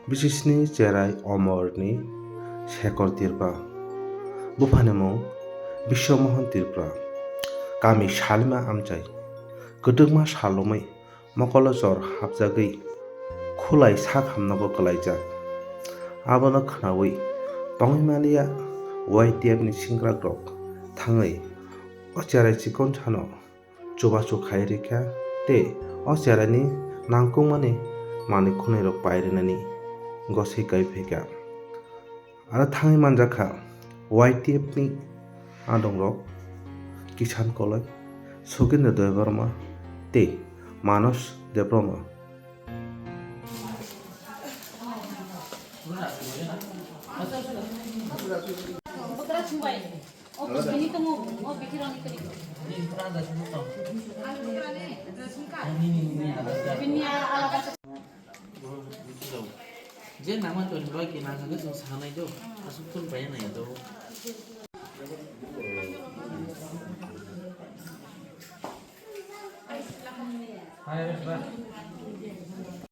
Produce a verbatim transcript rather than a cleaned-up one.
Bisisni cherai Omorni Shekhar Tripura. Buphani mung Biswamohan Tripura. Kami Salima amchai. Kwdwkma salomwi mokolo chor hapjagwi khulai sak hamnogo kwlaijak. Abono khwnawi tongwi maliya Y T F ni sengkrakrok thangwi o cherai chikon sano chubachu khai rikha tei o cheraini nangkukmani manwi khwnwi rok pai rinani gosai kai phaikha. Aro thangwi manjakha Y T F ni adongrok Kishan Koloi, Sugindra Debbarma tei Manos Debbarma. Je nama toni bai ke nang hangke song sanai do, asuk tun bai nai do.